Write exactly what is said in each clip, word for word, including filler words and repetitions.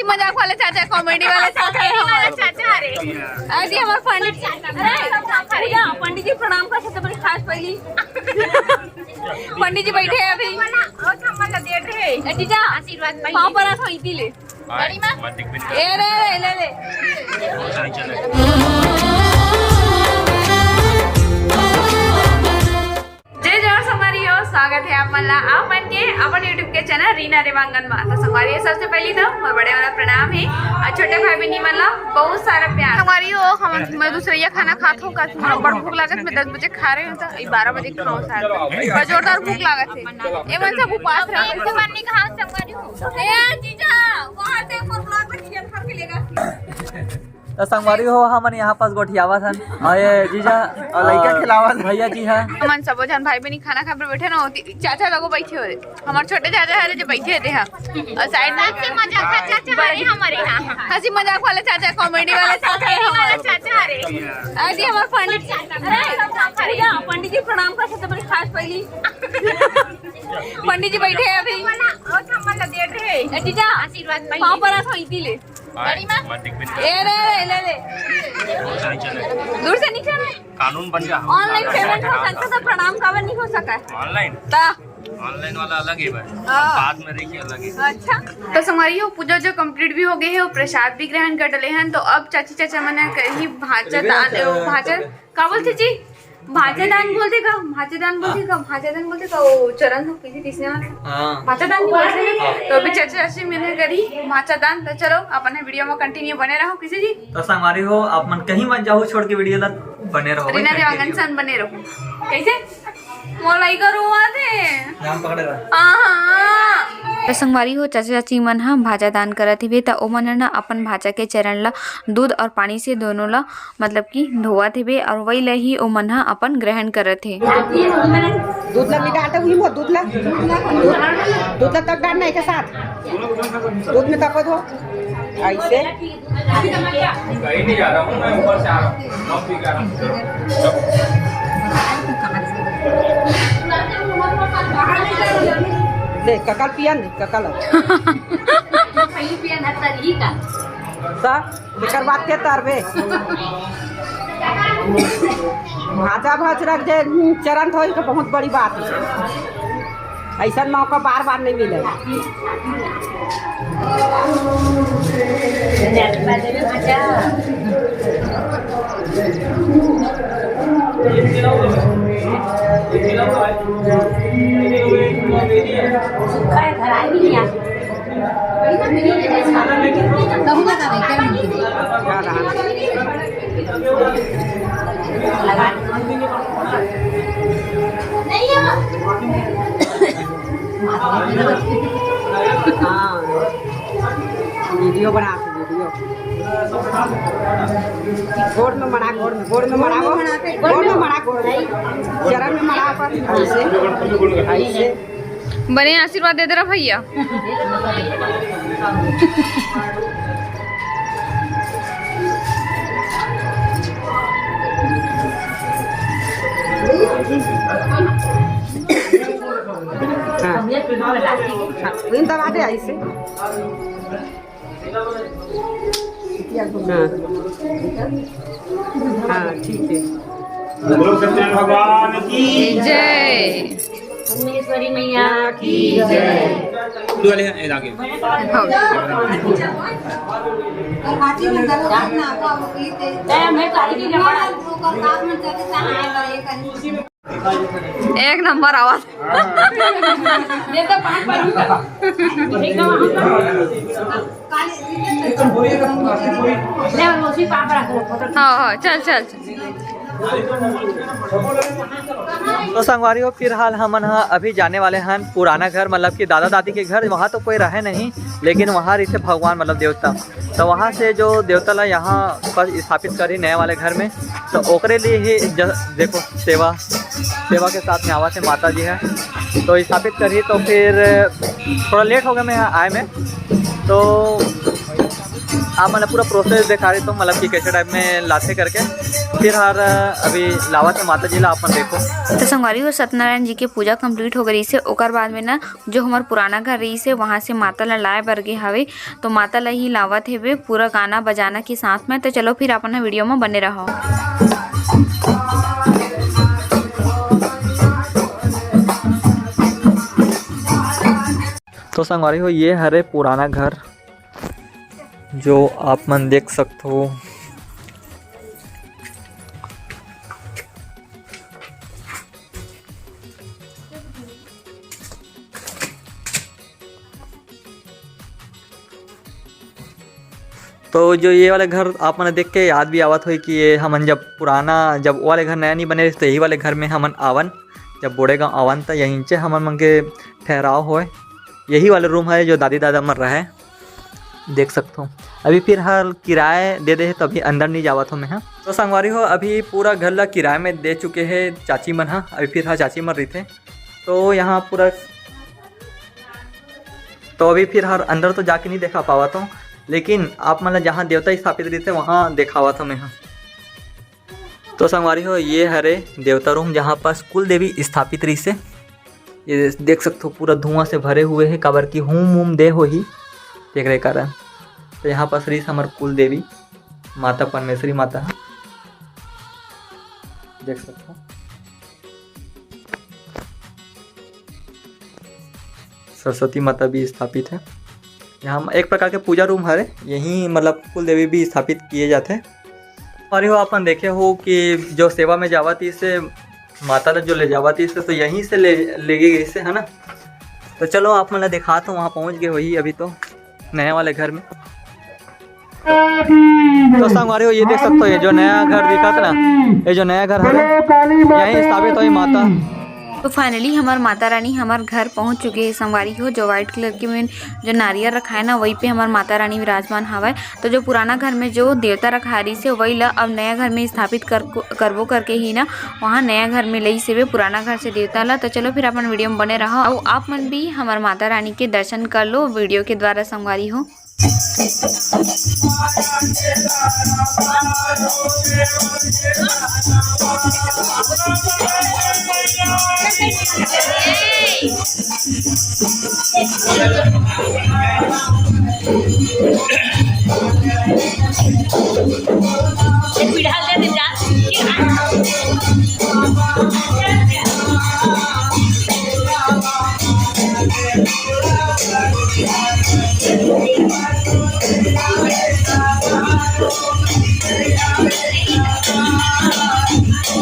मजाक वाले चाचा, कॉमेडी वाले चाचा है हमारे। चाचा, अरे। अजी, हमारे पंडित जी, अरे, पूजा, पंडित जी प्रणाम कर सकते, बड़ी खास पहली। पंडित जी बैठे हैं अभी। और हम वाला दे रहे हैं। ए, जीजा, आशीर्वाद पाइए। पाँव पर हाथ होई ले। ए रे, रे, ले, ले। जय जोहार संगवारी हो, स्वागत है आप मन ला आप मन के अपन YouTube के चैनल रीना देवांगन मा। तो संगवारी हो, सबसे पहली तो मोर बड़े वाला प्रणाम है और छोटे भाई बहनी मन ला बहुत सारा प्यार। संगवारी हो, हम मैं दूसरैया खाना खात हूँ, काहे मोला बड़ भूख लागत, मैं दस बजे खा रहे हूँ तो ये बारह बजे खाऊँ शायद। बड़ जोरदार भूख लागत है। ए मन सब उपास रहे। ए जीजा, वहाँ से मोर vlog में जीजा धर के लेगा। तो संगवारी हो, हमन यहाँ पास गोठियावत हन। और ये जीजा और लइका अ, खिलावत। भैया जी हैं। हमन सबो झन भाई बहनी खाना खाए बर बैठे ना होती, चाचा लोगो बैठे हो रे। हमार छोटे चाचा हरे जो बैठे थे, हाँ। और साइड में सबसे मजा आता, चाचा हरे हमारे यहाँ। हंसी मजाक वाले चाचा, कॉमेडी वाले चाचा है हमारे। चाचा हरे। अजी, हमारे पंडित जी, अरे, पूजा, पंडित जी प्रणाम कर सकते, बड़ी खास पहली। पंडित जी बैठे हैं अभी। और हम वाला दे रहे हैं। ए, जीजा, आशीर्वाद पाइए। पाँव पर हाथ होई ले। ए रे, रे, ले, ले। दूर से नहीं चढ़ना है। कानून बन गया। Online payment हो सकता था, प्रणाम काबर नहीं हो सका है? Online? ता। Online वाला अलग है भाई। हाँ। बाद में रहिए अलग है। अच्छा। तो संगवारी हो, पूजा जो complete भी हो गई है, वो प्रसाद भी ग्रहण कर डले हैं। तो अब चाची चाचा मन कहीं भांचा दान, वो भांचा, का बोलते जी? भांचा दान बोलते का? भांचा दान बोलते का? भांचा दान बोलते का? वो चरण हो किसी तीसरे वाला? हाँ। भांचा दान नहीं बोलते ना? तो अभी चाचा चाची मन करी भांचा दान। तो चलो, अपन वीडियो में continue बने रहो किसी जी। तो संगवारी हो, आप मन कहीं मत जाओ छोड़ के वीडियो ला, बने रहो भाई, रीना देवांगन continue। सन बने रहो। कैसे? मोर लइका रोवत हे। नाम पकड़े रहा। हाँ, हाँ। तो संगवारी हो, चाचा चाची मन ह भांचा दान करत हेबे, त ओमन ह ना अपन भांचा के चरण ला दूध और पानी से दोनों ला, मतलब कि धोवत हेबे, और वही ला ही ओमन ह अपन ग्रहण करत हे। दूध ला निकालते हुई वो दूध ला, दूध ला तक डालना है के साथ, दूध में तको दो ऐसे। कहीं नहीं जा रहा हूँ, मैं ऊपर से आ रहा हूँ, अब भी जा रहा हूँ। ले, ककल पिया नहीं, ककल। पहली पिया ना तरी का। सा, एकर बात के तरबे। भांचा भांच रख जे, चरण धोई तो बहुत बड़ी बात है। ऐसा मौका बार बार नहीं मिले। हाँ, वीडियो बना, वीडियो। गोड़ में मड़ा, गोड़ में, गोड़ में मड़ा, गोड़ में मड़ा, गोड़ में। चरण में मड़ा अपन, ऐसे, ऐसे। बने आशीर्वाद दे दे रहा भैया। हाँ। हाँ, इन दबा दे ऐसे। हाँ। हाँ, ठीक है। बोलो सत्यनारायण भगवान की जय। परमेश्वरी मैया की जय। तू वाले हैं, ये आगे। ए, मैं तो आई नहीं, लफड़ा। एक नंबर आवाज। हाँ, हाँ, चल, चल, चल। तो संगवारी हो, फिलहाल हमन ह अभी जाने वाले हन पुराना घर, मतलब कि दादा दादी के घर। वहाँ तो कोई रहे नहीं, लेकिन वहाँ रहिथे भगवान, मतलब देवता। तो वहाँ से जो देवता ला यहाँ पर स्थापित करी नए वाले घर में, तो ओकरे लिए ही ज-, देखो, सेवा, सेवा के साथ में आवत हे माता जी है। तो स्थापित करी तो फिर थोड़ा लेट हो गया मैं यहाँ आए में, तो आप मन ला पूरा प्रोसेस देखा रही तो मतलब कि कैसे टाइप में लाथे करके। फिर हर अभी लावत हे माता जी ला, आप मन देखो। तो संगवारी हो, सत्यनारायण जी के पूजा कंप्लीट हो गई से, ओकर बाद में ना जो हमर पुराना घर रही से, वहाँ से माता ला लाए बर गे हवे। तो माता ला ही लावत हेबे पूरा गाना बजाना के साथ में। तो चलो फिर अपन वीडियो में बने रहो। तो संगवारी हो, ये हरे पुराना घर, जो आप मन देख सकथो। तो जो ये वाले घर आप मन देख के याद भी आवत होही कि ये हमन जब पुराना, जब वो वाले घर नया नहीं बने रहिस, तो यही वाले घर में हमन आवन, जब बोड़े गाँव आवन, तो यहीं से हमन मन के ठहराव होए। यही वाले रूम है जो दादी दादा मन रहे, देख सकथो। अभी फिर हर किराए दे दे हे, तो अभी अंदर नहीं जावत हो मैं ह। तो संगवारी हो, अभी पूरा घर ला किराए में दे चुके हे चाची मन ह। अभी फिर हर चाची मन रहिथे, तो यहाँ पूरा, तो अभी फिर हर अंदर तो जाके नहीं देखा पावत हो, लेकिन आप मन ला जहाँ देवता स्थापित रहिथे, वहाँ देखावत हो मैं ह। तो संगवारी हो, ये हरे देवता रूम, जहाँ पास कुल देवी स्थापित रहिसे। ये देख सकथो, पूरा धुआं से भरे हुए हे, काबर कि हूम वूम दे होही, तेकरे कारण। तो यहाँ पास रहिस हमर कुल देवी माता, परमेश्वरी माता ह, देख सकथो। सरस्वती माता भी स्थापित है। यहाँ एक प्रकार के पूजा रूम हरे, यहीं मतलब कुल देवी भी स्थापित किए जाते हैं। और यो अपन देखे हो कि जो सेवा में जावत इसे माता ला जो ले जावत इसे, तो यहीं से ले, ले गई इसे, है ना। तो चलो आप मन ला दिखात हो, वहाँ पहुँच गए होही अभी तो नया वाले घर में। तो संगवारी हो, ये देख सकते हो, ये जो नया घर दिखत ना, ये जो नया घर है, यहीं स्थापित हुई माता। तो फाइनली हमार माता रानी हमार घर पहुंच चुके हैं संगवारी हो। जो व्हाइट कलर के में जो नारियल रखा है ना, वही पे हमार माता रानी विराजमान हवय। तो जो पुराना घर में जो देवता रखा रही से, वही ला अब नया घर में स्थापित कर, करबो करके ही ना, वहाँ नया घर में लई से वे पुराना घर से देवता ला। तो चलो फिर अपन वीडियो में बने रहो, और आप मन भी हमार माता रानी के दर्शन कर लो वीडियो के द्वारा संगवारी हो।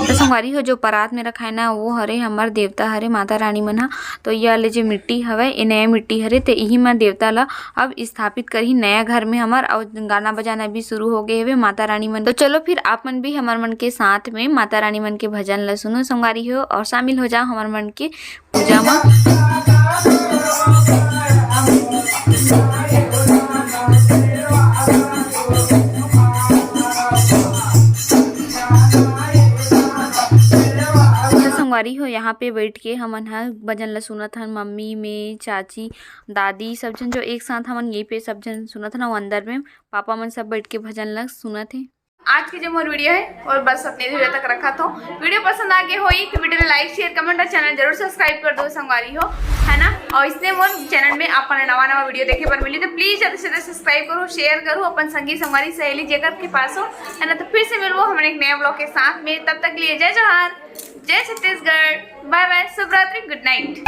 तो संगवारी हो, जो परात में रखाए ना, वो हरे हमर देवता हरे, माता रानी मन ह। तो ये वाले जो मिट्टी हवे, ये नया मिट्टी हरे, ते इही म देवता ला अब स्थापित करही नया घर में हमर, अउ गाना बजाना भी शुरू हो गए हवे माता रानी मन। तो चलो फिर आप मन भी हमर मन के साथ में माता रानी मन के भजन ला सुनो संगवारी हो, और शामिल हो जाओ हमर मन के पूजा म। तो संगवारी हो, यहाँ पे बैठ के हमन ह भजन ला सुनत हन, मम्मी, मैं, चाची, दादी, सब झन जो एक साथ हमन ये पे सब झन सुनत हन, अउ अंदर में पापा मन सब बैठ के भजन ला सुनत हे। आज के जो मोर वीडियो है और बस अपने धीरे तक रखा। तो वीडियो पसंद आ गए होई तो वीडियो ला लाइक, शेयर, कमेंट और चैनल जरूर सब्सक्राइब कर दो संगवारी हो, है ना। और इसने मोर चैनल में आप मन नवा नवा वीडियो देखे बर मिली, तो प्लीज जल्दी से जल्दी सब्सक्राइब करो, शेयर करो अपन संगी संगवारी सहेली जेकर के पास हो, है ना। तो फिर से मिलबो हमन एक नए ब्लॉग के साथ में, तब तक के लिए जय जोहार, जय छत्तीसगढ़, बाय बाय, शुभ रात्रि, गुड नाइट।